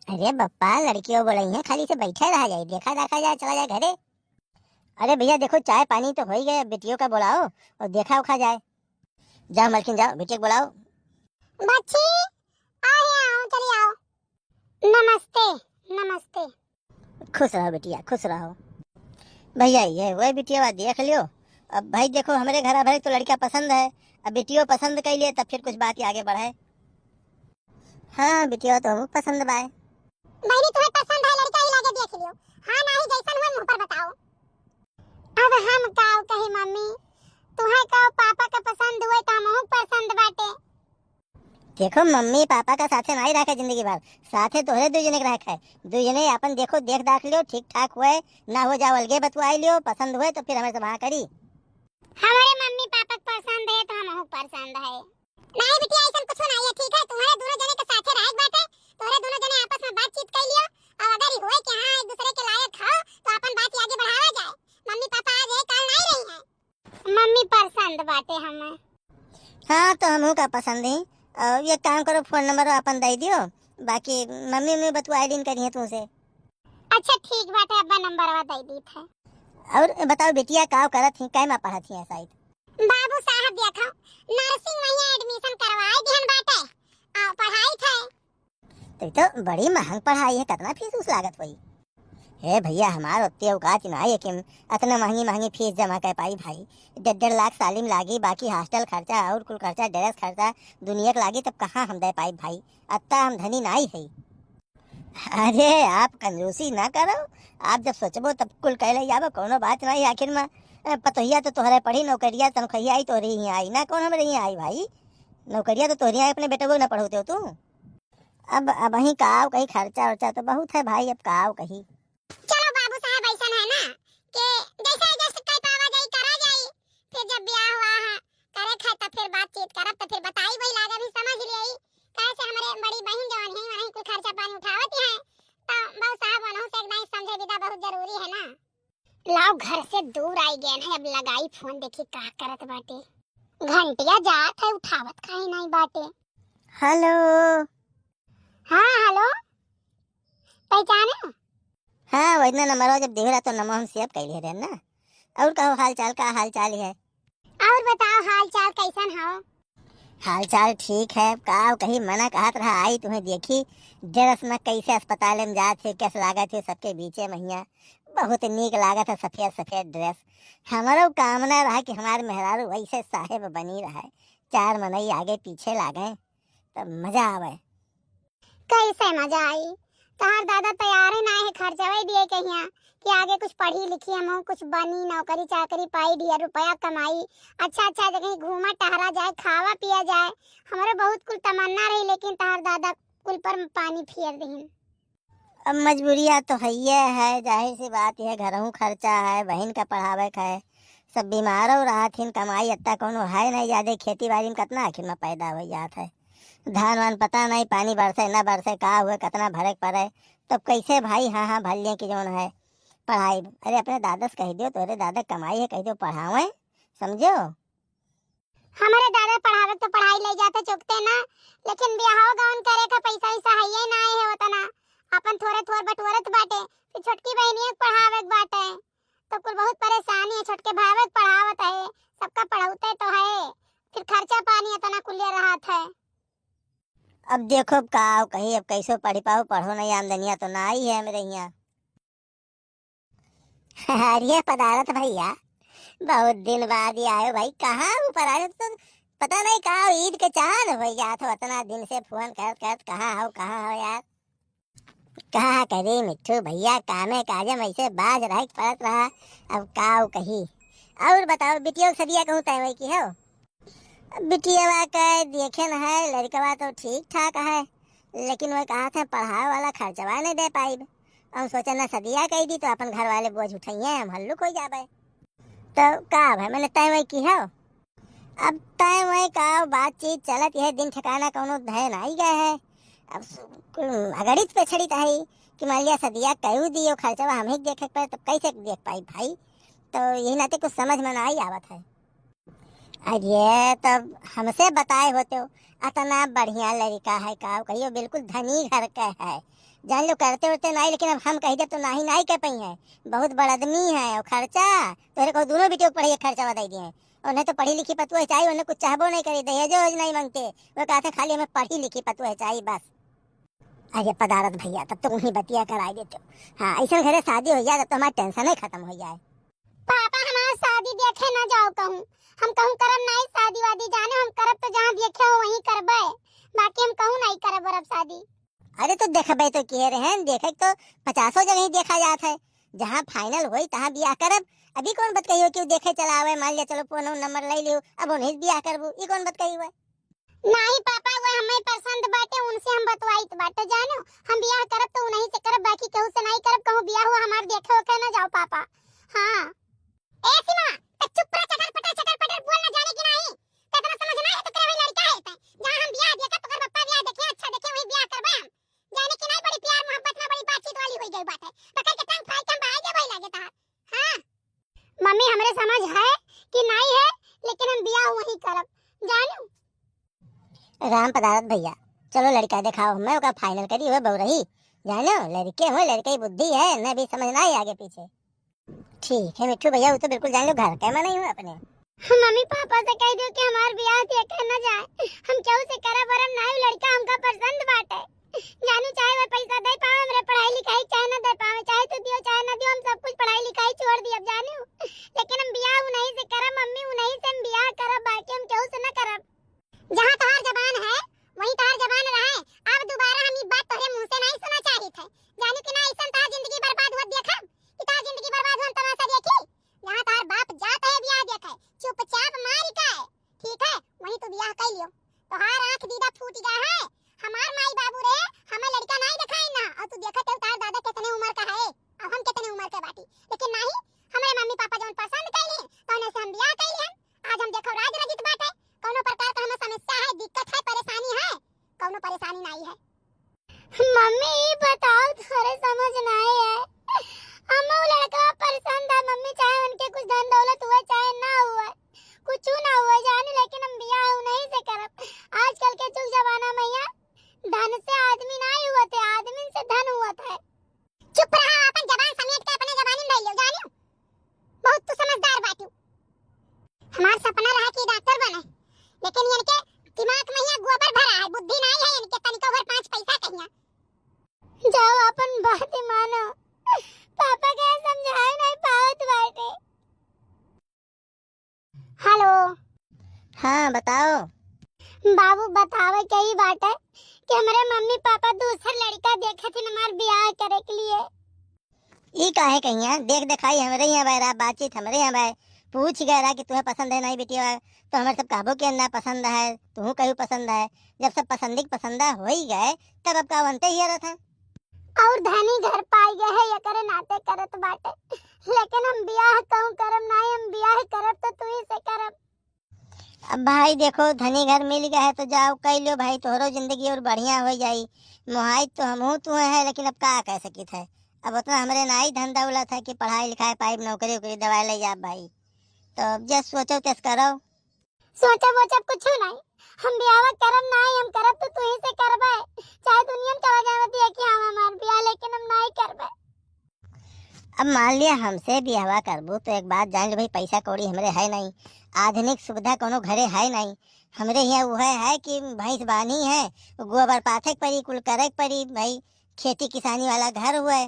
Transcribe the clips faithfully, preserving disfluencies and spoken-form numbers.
अरे बप्पा, लड़कियों बोलइहैं, खाली से बैठे रहा जाए, देखा देखा जाए, चला जाए घरे। अरे भइया देखो, चाय पानी तो होइ गए, अब बिटियों का बोलाओ और देखा उखा जाए। जाओ मलकिन, जाओ बिटिया के बोलाओ। बच्ची, आओ, आओ, चली आओ। नमस्ते, नमस्ते। खुश रहो बिटिया, खुश रहो। भइया, ये वही बिटिया देख लियो। अब भाई देखो, हमरे घर भरे तो लड़का पसंद है, अब बिटियो पसंद कइ लिए, तब फिर कुछ बात ही आगे बढ़े। हाँ, बिटिया तो हमहू पसंद बाय। बहिनी, तुम्हें पसंद है, लड़का ही लागे देख लियो। हाँ, नाही, जैसन हुए मुंह पर बताओ। अब हम काव कही मम्मी, तुम्हें काव पापा का पसंद हुए तो हमहू पसंद बाटे। देखो, मम्मी पापा का साथे नाही रखे जिंदगी भर, साथे तोहरे दुइ जने के रखे। दुइ जने अपन देखो, देख दाख लियो, ठीक ठाक हुए, ना हो जाओ, अलगे बतुआई लियो, पसंद हुए तो फिर हमें सब हाँ करी। हमारे मम्मी पापा के पसंद है तो हमहू पसंद है। नाही बिटिया, ऐसन कुछ नाही है, ठीक है? तुम्हारे दोनों जने के साथे रहे के बाटे, तोहरे दोनों जने आपस में बातचीत कर लियो, और अगर ये हुए कि हाँ एक दूसरे के लायक हो तो अपन बात आगे बढ़ावा जाए। मम्मी पापा आज है, काल नाही रही है। मम्मी पसंद बाटे हमें। हाँ, तो हमहू का पसंद ही। और ये काम करो, फोन नंबर अपन दे दियो, बाकी मम्मी मम्मी बतुआ दिन करिए तुमसे। अच्छा ठीक बाटे, अब्बा नंबरवा दे दीत है। और बताओ बिटिया, का करत ही, कै में पढ़त ही शायद? बाबू साहब देखो, नर्सिंग वहीं एडमिशन करवाए दिहन बाटे, आ पढ़ाई थे। तो, तो बड़ी महंग पढ़ाई है, कितना फीस उस लागत होई? हे भइया, हमार उतनी औकात नाही है कि हम अतना महंगी महंगी फीस जमा कर पाई भाई। डेढ़ डेढ़ लाख सालिम लागी, बाकी हॉस्टल खर्चा और कुल खर्चा, ड्रेस खर्चा, दुनिया के लागी, तब कहाँ हम दे पाई भाई? अत्ता हम धनी नाही है। अरे, आप कंजूसी ना करो, आप जब सोचबो तब कुल कह ले जाबो, कोनो बात नाही। आखिर में, अ, पतोहिया तो तोहरे पढ़ी, नौकरिया तनख्वाहिया आई तोहरे ही आई ना, कौन हमरे ही आई भाई? नौकरिया तो तोहरे ही आई, अपने बेटवो ना पढ़ोते हो तू। अब, अब वहीं काव कही, खर्चा उर्चा तो बहुत है भाई, अब काव कही। चलो बाबू साहब, ऐसा है ना कि जैसे adjust कर पावा जाई, करा जाई, फिर जब ब्याह हुआ है, करे खाए तब फिर बातचीत करब, तो फिर बताई वही लाग, अभी समझ लिया। कैसे हमारे बड़ी बहन जवान है, वहीं कुल खर्चा पानी उठावत है, तो बाबू साहब वनहु से एक दाई समझे विदा बहुत जरूरी है ना। लाओ घर से दूर आई गए हैं, अब लगाई फोन, देखी का करत बाटे। घंटिया जात है, उठावत काहे नाही बाटे। हेलो। हाँ हेलो, पहचाने? हाँ, वही ना नंबरवा जब देवे रहा तो नंबर हम सेव कैले रहे ना। और कहो हाल चाल, का हाल चाल है? और बताओ हाल चाल कैसन हो? हाल चाल ठीक है, का कही, मना कहत रहा आई तुम्हें देखी, ड्रेस में कैसे अस्पताल में जात है, कैसे लागत है सबके बीचे महिया, बहुत नीक लागत है सफेद सफेद ड्रेस। हमरो कामना रहा कि हमार मेहरारू वैसे साहेब बनी रहे, चार मनई आगे पीछे लागे, तब मजा आवे। कैसे मजा आई? तोहार दादा तैयार ही ना है खर्चवे दिए के हिया कि आगे कुछ पढ़ी लिखी, हमहू कुछ बनी, नौकरी चाकरी पाई, ढेर रुपया कमाई, अच्छा अच्छा जगह घूमा टहरा जाए, खावा पिया जाए। हमरे बहुत कुल तमन्ना रही, लेकिन तोहार दादा कुल पर पानी फेर दिहिन। अब मजबूरिया तो हइये है, जाहिर सी बात है, घरहू खर्चा है, बहिन का पढ़ावे का है, सब बीमारो रहत हिन, कमाई अत्ता कौनो है नहीं, ज्यादा खेती बाड़ी में कितना आखिर में पैदा हो जात है। धान वान पता नहीं, पानी बरसे न बरसे, का हुए, कितना भरे के पड़े, तब कैसे भाई, हाँ, हाँ, भर लिए कि जौन है पढ़ाई। अरे, अपने दादा से कह दियो, तोरे दादा कमाई है, कह दियो पढ़ावे, समझो। हमारे दादा पढ़ावे तो पढ़ाई ले जाते चुकते ना, लेकिन बियाह गौन करे का पैसा वैसा है ये ना है उतना, अपन थोरे थोर बटोरत बाटे, फिर छोटकी बहनिया के पढ़ावे के बाटे, तो कुल बहुत परेशानी है, छोटके भावे के पढ़ावत है, सबका पढ़ौते तो है, फिर खर्चा पानी इतना कुलिया रहत है। अब देखो, अब का कही, अब कैसे पढ़ी पाओ, पढ़ो नहीं, आमदनिया तो ना आई है हमरे यहाँ। अरे पदारथ भैया, बहुत दिन बाद ही आयो भाई, कहाँ ऊपर आयो तो? पता नहीं का ईद के चांद हो जात हो, इतना दिन से फोन करत करत, कहाँ हो, कहाँ हो यार? का करी मिट्ठू भैया, कामे काजे में ऐसे बाज रहे के पड़त रहा, अब काव कही। और बताओ, बिटिया के सदिया कहूँ तय वही की हो? बिटियावा के देखे न है, लड़कवा तो ठीक ठाक है, लेकिन वह कहा थे पढ़ावे वाला खर्चवा नहीं दे पाइब। हम सोचे ना सदिया कह दी तो अपन घर वाले बोझ उठाइए, हम हल्लुक हो जाबे। तो का भाई, मैंने तय वही की हो? अब तय वही का बातचीत चलत, यह दिन ठिकाना कौनो धय नहीं गए है। अब सु-, कुल अगड़ित पे छड़ित है कि मान लिया सदिया कयू दियो खर्चवा हम ही देखे के पड़े, तब कैसे देख पाई भाई? तो यही नाते कुछ समझ में ना ही आवत है। अरे तब हमसे बताए होते हो, इतना बढ़िया लड़का है का कहियो, बिल्कुल धनी घर का है, जान लो, करते उरते नाई, लेकिन अब हम कहि देब तो नाही, नाही कह पइहैं। बहुत बड़ आदमी है, और खर्चा, तोहरे कहो दुनो बिटियो के पढ़ाई के खर्चा बताई दिए। और नहीं तो पढ़ी लिखी पतुआ चाही, उन्हें कुछ चाहबो नहीं करी, दहेजो ओहेज नहीं मांगते। वो कहते खाली हमें पढ़ी लिखी पतुआ चाही बस। अरे पदारथ भैया, तब तो उन्हीं बतिया कराई देते हो। हाँ, ऐसन घरे शादी हो जाए, तब तो हमार tension ही खत्म हो जाए। पापा, हमार शादी देखे ना जाओ कहूँ। हम कहूँ करब नाई शादी वादी, जाने हम करब तो जहाँ देखे हो वहीं करबे, बाकी हम कहूँ नाई करब वरब शादी। अरे तो देखबे तो किहे रहन, देखे तो पचासों जगह ही देखा जात है। जहाँ final होई तहाँ बियाह करब। अभी कौन बतकही हो कि उ देखे चला आवे, मान लिया चलो फोन नंबर ले लियो, अब उन्हीं से बियाह करबू, ई कौन बतकही हुआ? नाही पापा, वो हमें पसंद बाटे, उनसे हम बतवाइत बाटे, जानो, हम बियाह करब तो उन्हीं से करब, बाकी केहू से नाई करब, कहूँ बियाह हुआ हमार देखे ओखे ना जाओ पापा। हाँ। ए सीमा, त चुप रह, चटर पटर, चटर पटर बोल ना, जाने कि नाही? त इतना समझ ना है तो तेरे वही लड़का है, त जहाँ हम बियाह देखे, तो कर पप्पा बियाह देखे, अच्छा देखे, वही बियाह करबे हम। जाने कि नाही, बड़ी प्यार मोहब्बत में बड़ी बातचीत वाली हो गई बात है। पकड़ के टांग फाड़ के हम बाहर के वही लागे तहार। हाँ। मम्मी, हमरे समझ है कि नाही है, लेकिन हम बियाह वही करब, जानो। राम पदारथ भैया, चलो लड़का दिखाओ, मैं ओका final करी हुए बहु रही। जानो, लड़के हुए, लड़के की बुद्धि है, न भी समझ ना आई आगे पीछे। ठीक है मिट्ठू भैया, वो तो बिल्कुल जान लो घर के मना ही हुए अपने। मम्मी पापा से कह दियो कि हमार बियाह देखे न जाए, हम केहू से करब वरब ना, लड़का हमका पसंद बाटे। जानो, चाहे वो पैसा दे पावे हमरे पढ़ाई लिखाई, चाहे न दे पावे, चाहे तू दियो चाहे न दियो, हम सब कुछ पढ़ाई लिखाई छोड़ दियब जानो, लेकिन हम बियाह उन्हीं से करब मम्मी, उन्हीं से हम बियाह करब, बाकी हम केहू से न करब। जहाँ तोहार जबान है, वहीं तोहार जबान रहे। अब दोबारा हम ई बात तोहरे मुंह से नहीं सुना चाहित है। जानी कि ना, ऐसन तोहार जिंदगी बर्बाद हुआ देखब, कि तोहार जिंदगी बर्बाद हुआ हम तमाशा देखी। जहाँ तोहार बाप जात है बियाह देखे, चुपचाप मारी का है, ठीक है, वहीं तू बियाह कर लियो। तोहार आँख दीदा फूट गया है। हमार माई बाबू रे, हमें लड़का नहीं दिखाई ना, और तू देखत है तोहार दादा कितने उम्र का है, और हम कितने उम्र के बाटी, लेकिन नहीं, हमारे मम्मी पापा जौन पसंद कैली, तौने से हम बियाह कैली हम। आज हम देखो राज रजित बाटे, कौनो प्रकार का हमें समस्या है, दिक्कत है, परेशानी है, कौनो परेशानी नहीं है। मम्मी, ई बताओ, तोहरे समझ ना आए है। हम उ लड़का पसंद है, मम्मी, चाहे उनके कुछ धन दौलत हुए, चाहे ना हुए, कुछ ना हुए, जाने, लेकिन हम बियाह उन्हीं से करब। आजकल के जुग जमाना में यहाँ धन से आदमी नहीं हुआ थे, आदमी से धन हुआ था। चुप रहा, अपन जबान समेट के अपने जबानी में रह लियो, जानियो। बहुत तू समझदार बाटू। हमार सपना रहा कि डॉक्टर बने, लेकिन इनके दिमाग में यहाँ गोबर भरा है, बुद्धि नहीं है इनके, तनिको भर पाँच पैसा कहिया। जाओ, अपन बात मानो, पापा के समझाए नहीं पावत बाटे। हेलो। हाँ, बताओ। बाबू, बतावे के ही बाटे कि हमरे मम्मी पापा दूसर लड़का देखत हन हमार बियाह करे के लिए। ई काहे कहिया? देख देखाई हमरे यहाँ बाय, बातचीत हमरे यहाँ बाय। पूछ गए रहा कि तुम्हें पसंद है नहीं बिटिया, तो हमारे सब कहबो कि ना पसंद है, तुहू कहू पसंद है। जब सब पसंदी के पसंदा हो ही गए, तब अब का बनते ही रहता है। और धनी घर पाई गए है, एकरे नाते करत बाटे, लेकिन हम बियाह कहूँ करब नाई, हम बियाह करब तो तू ही से करब। अब भाई देखो, धनी घर मिल गया है तो जाओ कह लो भाई, तोहरो जिंदगी और बढ़िया हो जाई। मोहाई तो हमहू तू है, लेकिन अब का कह सकित है, अब उतना हमरे नाई धन दौलत है कि पढ़ाई लिखाई पाइब, नौकरी उकरी दवाई ले जाब भाई। तो अब जस सोचो तस करो। सोचब वोचब कुछ नहीं, हम बियाह करब नहीं, हम करब तो तू ही से करबे, चाहे दुनिया में चला जावे दिया कि हम हमार बियाह, लेकिन हम नहीं करबे। अब मान लिया हमसे बियाह करबू तो एक बात जान लो भाई, पैसा कौड़ी हमरे है नहीं, आधुनिक सुविधा कोनो घरे है नहीं। हमरे यहाँ वह है कि भैंस बान्ही है, गोबर पाथे के पड़ी, कुल करे के पड़ी भाई, खेती किसानी वाला घर हुए,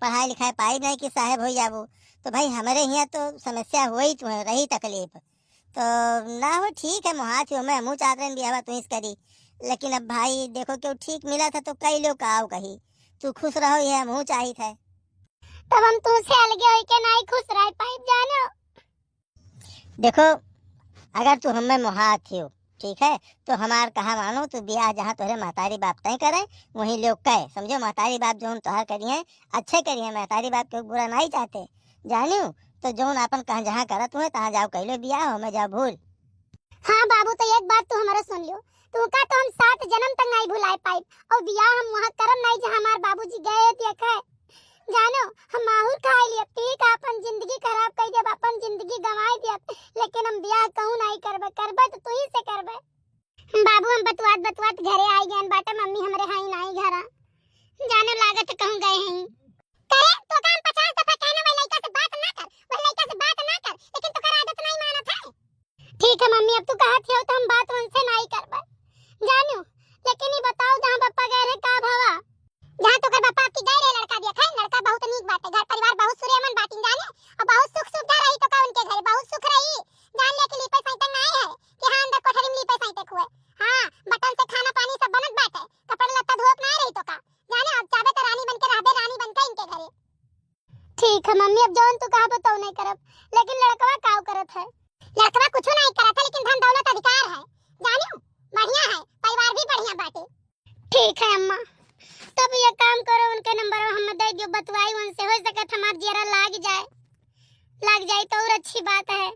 पढ़ाई लिखाई पाई नहीं कि साहेब हो जाबू। तो भाई हमरे यहाँ तो समस्या हुई तो रही तकलीफ। तो ना हो, ठीक है, मोहात ही हो, मैं हमहू चाहत रहन बियाहवा तुहिस करी, लेकिन अब भाई देखो केहू ठीक मिला था तो कई लोग का आओ कही, तू खुश रहो ये हमहू चाहित है। तब हम तुमसे अलगे होके नाई खुश रह पाइब जानो। देखो, अगर तू हमें मोहात ही हो, ठीक है, तो हमार कहा मानो, तू बियाह जहाँ तोहरे महतारी बाप तय करे, वहीं लोग कहे, समझो, महतारी बाप जौन तोहार करी है, अच्छे करी है, महतारी बाप के बुरा नहीं चाहते, जानियो, तो जौन आपन कहाँ जहाँ करत हुए, तहाँ जाओ कह लो बियाह, हमें जाओ भूल। हाँ बाबू, तो एक बात तू हमारा सुन लियो, तू का तो हम सात जन्म तक नहीं भुलाए पाइब, और बियाह हम वहाँ करम नहीं जहाँ हमार बाबूजी गए देखे, जानो, हम माहुर खाए लिए, ठीक है, अपन जिंदगी खराब कर दियब, अपन जिंदगी गंवाए दियब, लेकिन हम बियाह कहूँ नहीं करबे, करबे तो तू ही से करबे। बाबू, हम बतुआत बतुआत घरे आई गए बाटे, मम्मी हमरे हाई नहीं घरा, जानो लागत ठीक है मम्मी, अब जौन तू कहबो तौने करब। लेकिन लड़कवा काव करत है? लड़कवा कुछो नाहीं करत है, लेकिन धन दौलत अधिकार है, जानियो, बढ़िया है, परिवार भी बढ़िया बाटे। ठीक है अम्मा, तब ये काम करो, उनके नंबर हम दे दियो, बतवाई उनसे, हो सकत हमार जियरा लाग जाए, लाग जाए तो और अच्छी बात है।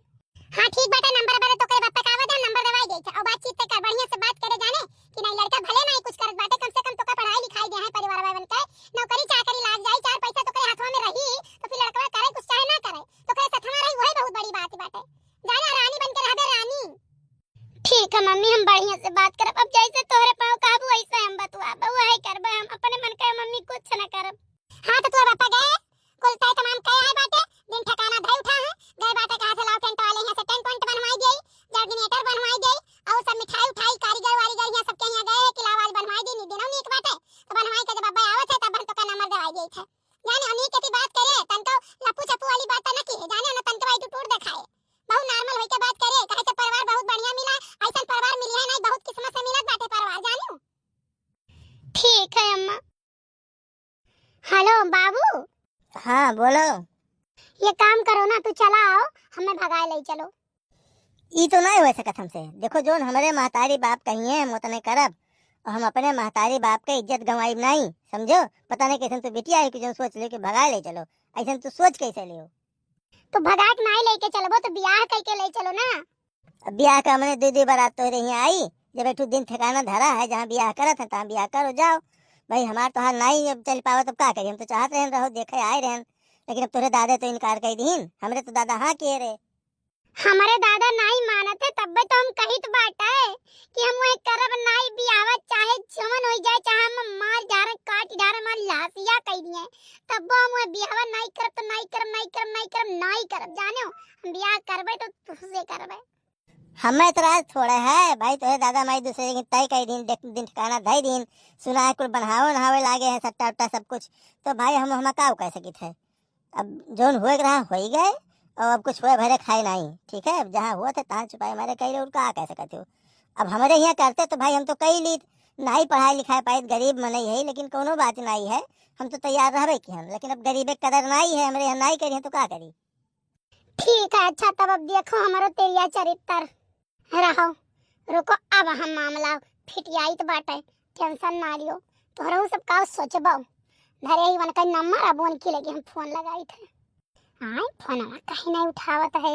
हाँ ठीक बाटे, नंबर बरे तोकरे बापा का आवे दे, नंबर देवाई दे, और बातचीत ते कर, बढ़िया से बात करे जाने कि नहीं, लड़का भले नाहीं कुछ करत बाटे, कम से कम तोका पढ़ाई लिखाई दे है, परिवार वालन के नौकरी चाकरी लाग जाई, चार पैसा तोकरे हाथवा में रही, तो फिर लड़कवा करे कुछ चाहे ना करे, तोकरे सथवा रही, वही बहुत बड़ी बात बाटे। जाने रानी बन के रहबे रानी। ठीक है मम्मी, हम बढ़िया से बात करब। अब जैसे तोहरे पाँव कहबू वैसे हम बतुआब, वही करबे हम। अपने मन के मम्मी कुछ न करब। हाँ तो तोर पापा गए, कुल तय तमाम कहे आए बाटे, दिन ठिकाना धई उठा है, गए बाटे कहा से लाओ टेंट वाले यहाँ से टेंट वेंट बनवाई गई, जगनेटर बनवाई गई, और सब मिठाई उठाई कारीगर वारीगर यहाँ सबके यहाँ गए कि लाओ आज बनवाई दी, दिनों नीक बाटे, तो बनवाई के जब अब्बा आवत है तब हम तोका नंबर देवाई गई थे। जाने अमीर के बात करे, तनको लप्पू चप्पू वाली बात न की है, जाने ना तनको attitude दिखाए, बहुत normal होई के बात करे, काहे से परिवार बहुत बढ़िया मिला, ऐसन परिवार मिली है नहीं, बहुत किस्मत से मिलत बाटे परिवार, जानियो। ठीक है अम्मा। हेलो बाबू। हाँ बोलो। ये काम करो ना, तू चला आओ, हमें भगाए ले चलो। ई तो नाहीं हो सकत हमसे। देखो, जौन हमरे महतारी बाप कहिए, हम ओतने करब। और हम अपने महतारी बाप के इज्जत गंवाइब नाहीं, समझो? पता नाहीं कैसन तू बिटिया है कि जौन सोच ले कि भगाए ले चलो। ऐसन तू सोच कैसे लियो? तो भगा के नाहीं लेके चलबो, तो बियाह कइके ले चलो ना। अब बियाह का हमने दुइ दुइ बारात तोहरे हियाँ आई, जब एक ठो दिन ठिकाना धरा है, जहाँ बियाह करत है, तहाँ बियाह करो, जाओ। भाई, हमार तोहार नाहीं अब चल पावत, अब का करी? हम तो चाहत रहन रहो, देखे आए रहन, लेकिन अब तोहरे दादे तो इनकार कइ दीन। हमरे तो दादा हाँ किए रहे। हमरे दादा नाहीं मानत है, तब्बे तो हम कहित बाटे कि हम वही करब नाहीं बियाहवा, चाहे जवन होइ जाए, चाहे हम मार झाड़, काट झाड़, हमार लाशिया कइ दिए, तब्बो हम वही बियाहवा नाहीं करब, तो नाहीं करब, नाहीं करब, नाहीं करब, नाहीं करब, जानो, हम बियाह करबे तो तुझसे करबे। हमें एतराज थोड़े है भाई, तोहरे दादा माई दूसरे दिन तय कइ दीन, देख, दिन ठिकाना धइ दीन, सुना है कुल बनहावे नहावे लागे हैं, सट्टा उट्टा सब कुछ। तो भाई हम, हम का कह सकित है? अब जौन होए के रहा, होइ गए, और अब कुछ होए भरे खाए नाहीं, ठीक है? अब जहाँ होत है, तहाँ छुपाए मारे कइ रहे, और का कह सकत हो? अब हमरे हियाँ करते तो भाई हम तो कइ लीत, नाहीं पढ़ाए लिखाए पाइत, गरीब मनई है, लेकिन कौनो बात नाहीं है, हम तो तैयार रहबे की हम, लेकिन अब गरीबे के कदर नाहीं है, हमरे हियाँ नाहीं करी है तो का करी? ठीक है, अच्छा, तब अब देखो हमरो तेरिया चरित्र। रहो, रुको, अब हम मामला फिटियाइत बाटे, tension ना लियो। तोहरहू सब का सोचबो। धरे ही उनका नंबर, अब उनकी लगे हम फोन लगाइत है। आय, फोनवा काहे नाहीं उठावत है?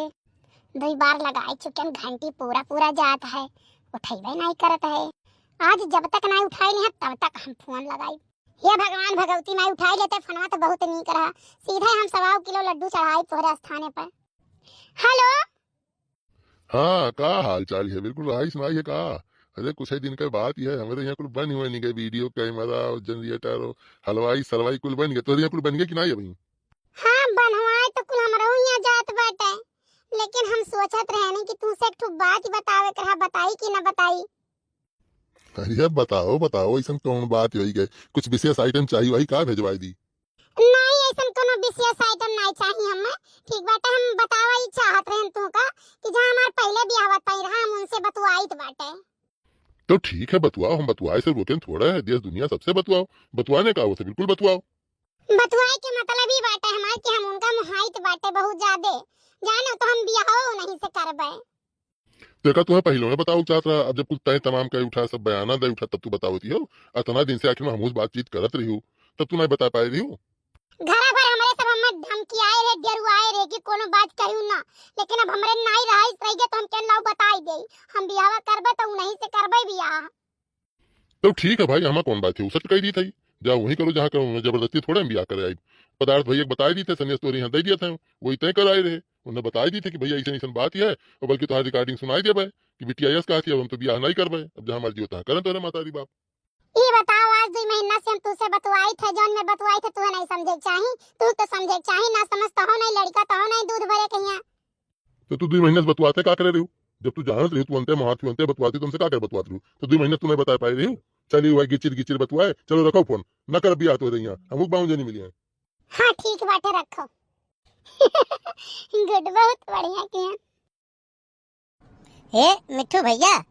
दुइ बार लगाए चुकेन, घंटी पूरा पूरा जात है, उठैबे नाहीं करत है। आज जब तक नाहीं उठाई नहीं है, तब तक हम फोन लगाई। हे भगवान, भगवती माई उठाई लेते फोनवा तो बहुत नीक रहा। सीधे हम सवा किलो लड्डू चढ़ाई तोहरे स्थाने पर। हेलो। हाँ, का हाल चाल है? बिल्कुल रहाई सुनाई है का? अरे कुछ ही दिन के बात ही है, हमरे यहाँ कुल बन हुए नहीं गए, वीडियो कैमरा और जनरेटर और हलवाई सलवाई कुल बन गए। तोहरे यहाँ कुल बन गए कि नाहीं अभी? हाँ, बनवाए तो कुल हमरो यहाँ जात बाटे, लेकिन हम सोचत रहनी कि तुमसे एक ठो बात ही बतावे के रहा, बताई कि ना बताई? अरे बताओ, बताओ, ऐसन कौन बात होई गए? कुछ विशेष item चाहिए भाई, का भेजवाई दी? नहीं, ऐसन कोनो विशेष item नहीं चाहिए हमें। ठीक बाटे, हम बतावा ही चाहत रहन तुमका कि जहाँ हमार पहले बियाह तय रहा, हम उनसे बतुआइत बाटे। तो ठीक है, बतुआओ, हम बतुआए से रोकेन थोड़ा है, देश दुनिया सबसे बतुआओ, बतुआने का हो से बिल्कुल बतुआओ। बतुआए के मतलब ही बाटे हमार कि हम उनका मोहाइत बाटे बहुत ज्यादे, जानो तो हम बियाहो नहीं से करबे। तो एका तुम्हें पहले में बताओ चाहत रहा, अब जब कुछ तय तमाम करे उठा, सब बयाना दे उठा, तब तू बतावती हो। अतना दिन से आखिर में हमहूँ बातचीत करत रही हूँ, तब तू नहीं बता पाए रही हो। घरा भर हमरे सब हमें धमकियाए रहे, डरुआए रहे कि कोनो बात कहू ना, लेकिन अब हमरे नाई रहाइस रह गए तो हम केन लाऊ बताई दे, हम बियाहवा करबे तो उन्हीं से करबे बियाह। तो ठीक है भाई, हमा कौन बात है, उ सच कह दी थी, जा वहीं करो जहाँ करो, उन्हें जबरदस्ती थोड़े हम बियाह करे आई। पदार्थ भैया के बताई दी थे, संन्यास तोरे यहाँ दे दिया था, वही तय कराए रहे, उन्हें बताई दी थे कि भैया ऐसे ऐसन बात ही है, और बल्कि तुम्हारी recording सुनाई देबे कि बिटिया यस कहा थी, अब हम तो बियाह नहीं करबे, अब जहाँ मर्जी हो तहाँ करन तोरे माता री बाप। ई बताओ, आज दुई महीना से हम तुझसे बतुआई थे, जौन में बतुआई थे, तुहे नहीं समझे के चाही, तू तो समझे के चाही, ना समझ तो हो नहीं, लड़का तो हो नहीं, दूध भरे कहिया। तो तू दुई महीना से बतुआते का करे रही हूँ? जब तू जानत रही, तू अंते महारथी, अंते बतुआती, तुमसे का करे बतुआत रही हूँ? तो दुई महीना तू नहीं बता पाए रही हूँ, चली हुआ गिचिर गिचिर बतुआए, चलो रखो फोन, न कर बियाह तो रही, हम लोग बाबू जनी मिली हैं। हाँ ठीक बाटे, रखो। गुड, बहुत बढ़िया किया। हे मिट्ठू भैया।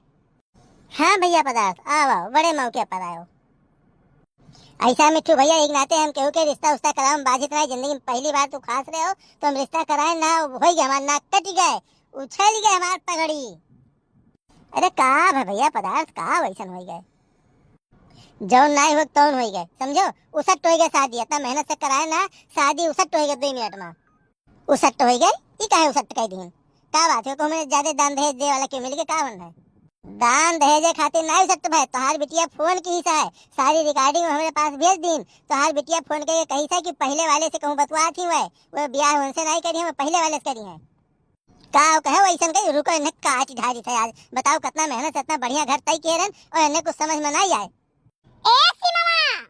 हाँ भैया पदार्थ, आओ, आओ, बड़े मौके पर आयो। ऐसा मिट्ठू भैया, एक नाते हम केहू के रिश्ता उश्ता करावे में बाझित नाहीं। जिंदगी में पहली बार तू खास रहे हो, तो हम रिश्ता कराए ना, होइ गए, हमार नाक कटि गए, उछल गए हमार पगड़ी। अरे का भा भैया पदार्थ, का वैसन होइ गए? जौन नाहीं होइ तौन होइ गए, समझो? उसट होइ गए शादी, इतना मेहनत से कराए ना, शादी उसट होइ गए दुइ मिनट में। उसट होइ गए? ई काहे उसट कह दीन? का बात है, को हमें ज्यादा दान दहेज दे वाला केहू मिल गए, का बन है? दान दहेज खातिर नाहीं उसट भाई, तोहार बिटिया फोन किहिस है, सारी recording हमरे पास भेज दीन। तोहार बिटिया फोन करके कहिस है कि पहले वाले से कहूँ बतुआत ही हुए, वो ब्याह उनसे नाहीं करी है, वो पहले वाले से करी है। का कहे वैसन कही, रुको, इन्हें काट ढारी थे आज। बताओ, कितना मेहनत से इतना बढ़िया घर तय किए रहन और इन्हें कुछ समझ में नाहीं आए। ए सिमवा!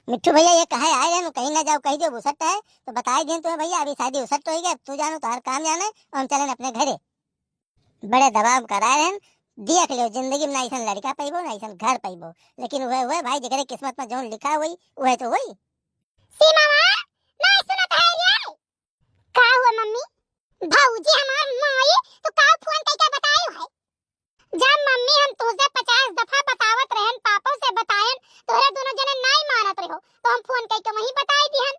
मिट्ठू भैया, ये कहे आए रहन, कहीं ना जाओ, कही दियो बुसट है, तो बताई देन तुम्हें भैया, अभी शादी उसट होइ गए, अब तू जानो, तोहार काम जाने, और हम चलेन अपने घरे। बड़े दबाव कराए रहन, देख लियो, जिंदगी में ना ऐसन लड़का पइबो, ना ऐसन घर पइबो, लेकिन वह, वह भाई, जेकरे किस्मत में जौन लिखा हुई, वह तो हुई। सीमा माँ, ना सुनत है रे। का हुआ मम्मी? भौजी हमार माई, तो का फोन कइके बताई है? जब मम्मी हम तुझसे पचास दफा बतावत रहन, पापा से बतायन, तोहरे दोनों जने नाहीं मानत रहो, तो हम फोन कइके वहीं बताई दिहन।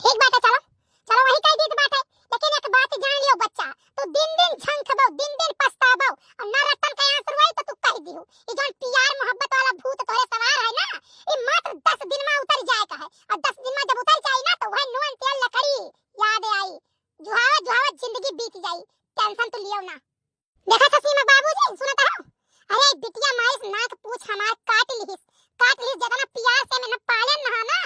ठीक बात है, चलो, चलो वहीं कह दीत बात है, लेकिन एक बात जान लियो बच्चा, तू दिन दिन झंखबो, दिन दिन पछताबो, और ना रतन का आंसू आई तो तू कह दियो, ये जौन प्यार मोहब्बत वाला भूत तोहरे सवार है ना, ये मात्र दस दिन में उतर जाए का है, और दस दिन में जब उतर जाए ना तो वह नून तेल लकड़ी याद आई, जुहावत जुहावत जिंदगी बीत जाई, टेंशन तो लियो ना। देखा था सीमा बाबूजी, सुनत हो? अरे बिटिया माइस नाक पूछ हमार काट लिहिस, काट लिहिस, जितना प्यार से मैंने पालन नहा ना,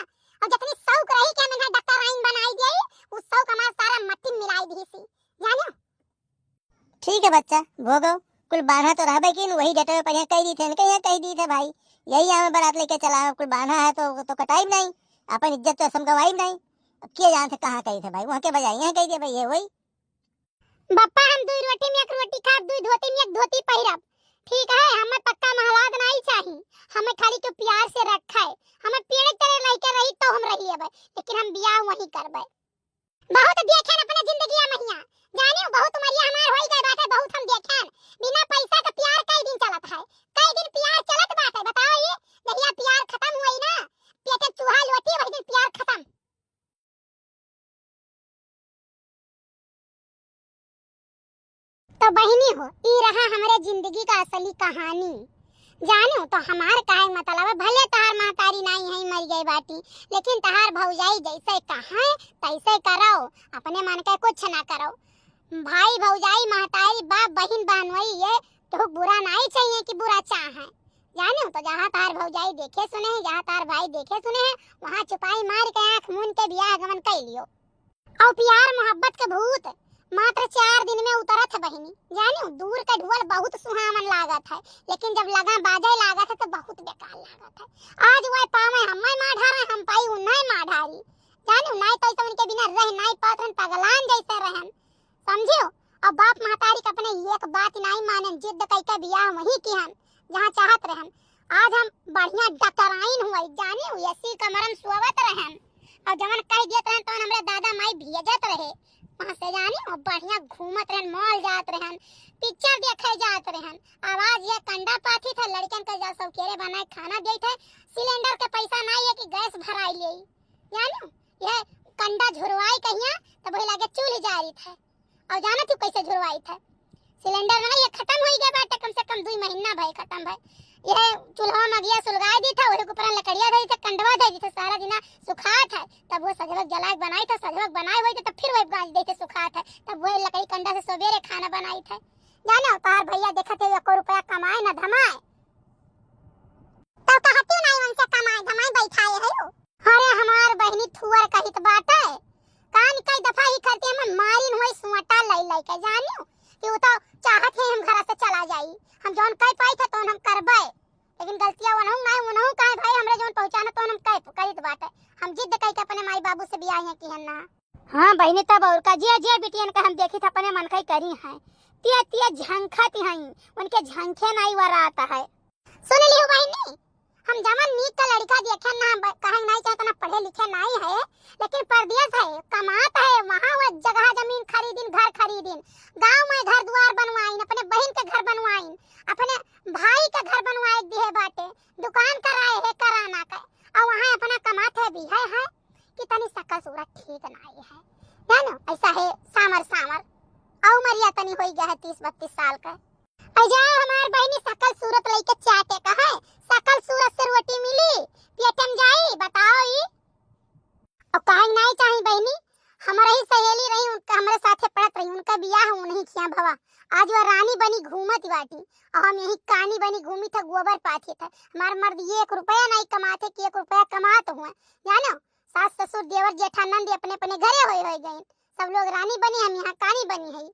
और जितनी शौक रही कि मैंने डॉक्टर आइन बनाई दिए, उस शौक हमार सारा मट्टी मिलाई दिहिस, जानियो? ठीक है बच्चा, भोगो, कुल बांधा तो रहबे किन, वही डेटवे पर यहाँ कह दी थे, इनके यहाँ कह दी थे भाई, यही यहाँ बारात लेके चला है, कुल बांधा है तो, तो कटाई नहीं, अपन इज्जत तो हम गवाई नहीं। अब के जानते कहाँ कही थे भाई, वहाँ के बजाय यहाँ कह दिया भाई, ये वही। बप्पा, हम दुई रोटी में एक रोटी खाब, दुई धोती में एक धोती पहिरब। ठीक है, हमें पक्का महलाद नाई चाही, हमें खाली केहू प्यार से रखे, हमें पेड़ तरे लइके रही तो हम रही लेबे, लेकिन हम बियाह वहीं करबे। बहुत देखेन अपने जिंदगिया महिया, जानियो, बहुत उमरिया हमार होई गए बाटे, बहुत हम देखेन, बिना पैसा के प्यार कई दिन चलत है, कई दिन प्यार चलत बाटे, बताओ ये, जहिया प्यार खत्म हुई ना, पेटे चूहा लोटी, वही दिन प्यार खत्म। तो बहिनी हो, ई रहा हमरे जिंदगी का असली कहानी। जानू तो हमार काहे मतलब है, भले तहार महतारी नाई है, मर गई बाटी, लेकिन तहार भौजाई जैसे कहे तैसे करो, अपने मन के कुछ ना करो। भाई भौजाई महतारी बाप बहिन बहनोई ये केहू बुरा नाई चाहिए कि बुरा चाहे। जानू तो जहाँ तहार भौजाई देखे सुने है, जहाँ तहार भाई देखे सुने है, वहाँ चुपाई मार के आँख मून के बियाह गमन कर लियो। और प्यार मोहब्बत के भूत मात्र चार दिन में उतरत है बहिनी। जानू दूर के ढुअल बहुत सुहावन लागत है, लेकिन जब लगा बाजे लागत है तो बहुत बेकार लागत है। आज वह पावे हमें मार ढारे, हम पाई उन्हें मार ढारी। जानू नाई तो उनके बिना रह नाई पात रहन, पगलान जैसे रहन। समझियो? अब बाप महतारी के अपने एक बात नाई मानन, जिद कइके बियाह वहीं किहन, जहाँ चाहत रहन। आज हम बढ़िया डॉक्टराइन हुई, जानी हुई, एसी कमरा में सोवत रहन। और जवन कह दियत रहन, तवन हमरे दादा माई भेजत रहे। वहाँ से जानी, और बढ़िया घूमत रहन, मॉल जात रहन, पिक्चर देखे जात रहन। अब आज ये कंडा पाथी था, लड़कन के जा सब केरे बनाए खाना देत है, सिलेंडर के पैसा नाई है कि गैस भराई ले। जानी, ये कंडा झुरवाई कहिया, तब वही लागे चूल्ह जारी था। और जानत हूँ कैसे झुरवाई था? सिलेंडर ना, ये खत्म हो गया बाटे, कम से कम दुई महीना भय खत्म भय। ये चूल्हा में गैस सुलगाई दी था, वही के ऊपर लकड़िया दे दी था, कंडवा दे दी था, सारा दिना सुखात है। तब वो सजवक जलाए बनाई था, सजवक बनाए हुए थे, तब फिर वही गाज दे थे सुखात है, तब वही लकड़ी कंडा से सवेरे खाना बनाई था। जानो, तोहार भैया देखत है, एको रुपया कमाए न धमाए। तब कहती नहीं उनसे कमाए धमाए बैठाए है वो। अरे हमार बहिनी थुअर कहित बाटे, कान कई दफा ही करती हम मारिन हुई सुअटा लई लई के, जानियो कि वो तो चाहत है हम घर से चला जाई, हम जौन कह पाई थे तौन हम करबे, लेकिन गलतियाँ उनहु ना, उनहु काहे भाई, हमरे जौन पहुँचाना तौन हम कह करित बाटे, हम जिद कह के अपने माई बाबू से बियाह किहन ना। हाँ बहिनी, तब और का, जिया जिया बिटियन का हम देखी थे अपने मन का ही करी हैं, तिया तिया झंखत हैं, उनके झंखे नाई वरात है। सुन लियो बहिनी, हम जवन नीक का लड़का देखे ना, हम ब-, कहे नहीं चाहत ना, पढ़े लिखे नहीं है, लेकिन परदेस है, कमात है, वहाँ वो जगह जमीन खरीदिन, घर खरीदिन, गाँव में घर दुआर बनवाइन, अपने बहिन के घर बनवाइन, अपने भाई के घर बनवाए दिहे बाटे, दुकान कराए है कराना के, और वहाँ अपना कमात है भी है, है कि तनी सकल सूरत ठीक नहीं है, जानो, ऐसा है सामर सामर, और उमरिया तनी होई गया है तीस बत्तीस साल का। ऐ जा हमार बहिनी, सकल सूरत लइके चाटे का है, सकल सूरत से रोटी मिली, पेट में जाई, बताओ ई। अब काहे नाई चाही बहिनी, हमारे ही सहेली रही, उनका हमरे साथे पढ़त रही, उनका बियाह उन्हीं खिया भवा, आज वह रानी बनी घूमत बाटी, और हम यही कानी बनी घूमी था, गोबर पाथी था। हमार मर्द ये एक रुपया नहीं कमाते कि एक रुपया कमात हुए, जानो, सास ससुर देवर जेठानंद अपने अपने घरे होए होए गए, सब लोग रानी बनी, हम यहाँ कानी बनी है।